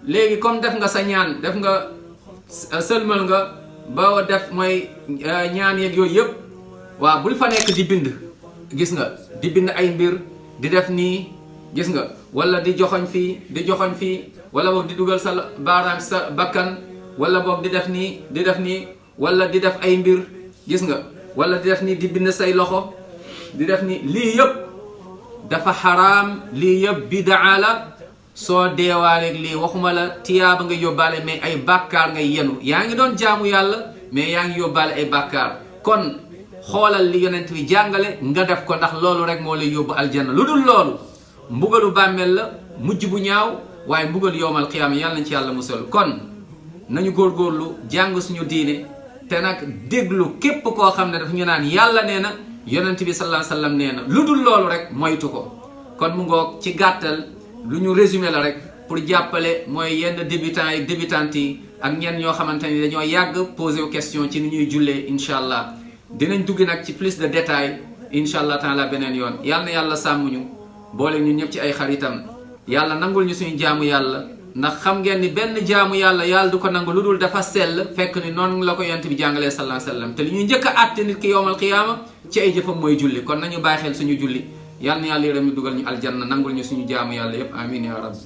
léegi comme def nga sa ñaan def nga sëlmal nga ba def mooy ñaan yeeg yooyu yëpp waaw bul fa nekk di bind gis nga di bind ay mbir di def nii gis nga wala di joxoñ fii wala boog di dugal sa baaraam sa bakkan wala boog di def nii wala di def ay mbir gis nga wala di def nii di bind say loxo di def nii lii yëpp dafa xaraam, lii yëpp bidaa la. soo deewaaleeg lii waxuma la tiyaaba nga yóbbaale mais ay bàkkaar ngay yenu yaa ngi doon jaamu yàlla mais yaa ngi yóbbaale ay bàkkaar kon xoolal li yonent bi jàngale nga def ko ndax loolu rek moo lay yóbbu aljanna lu dul loolu mbugalu bàmmeel la mujj bu ñaaw waaye mbugalu yowmal qiyaama yàlla nañ ci yàlla musal kon nañu góorgóorlu jàng suñu diine te nag déglu képp koo xam ne daf ñu naan yàlla nee na yonent bi sallallahu alayhi wasallam nee na lu dul loolu rek moytu ko kon mu ngoog ci gàttal lu ñu résumé la rek pour jàppale mooy yenn débutants yi débutantes yi ak ñenn ñoo xamante ni dañoo yàgg posé wu question ci ni ñuy jullee incha allah dinañ dugg nag ci plus de détails incha allah taala beneen yoon yàlla na yàlla sàmm ñu boole ñun ñëpp ci ay xaritam yàlla nangul ñu suñu jaamu yàlla ndax xam ngeen ni benn jaamu yàlla du ko nangu lu dul dafa sell fekk ni noonu la ko yonent bi jàngalee sallallahu alayhi wasallam te li ñuy njëkk a àtte nit ki yowmal qiyaama ci ay jëfam mooy julli kon nañu bàyyi xel suñu julli yàlla na yàlla yërëm ñu dugal ñu aljanna nangul ñu suñu jaamu yàlla yépp amin ya rabbi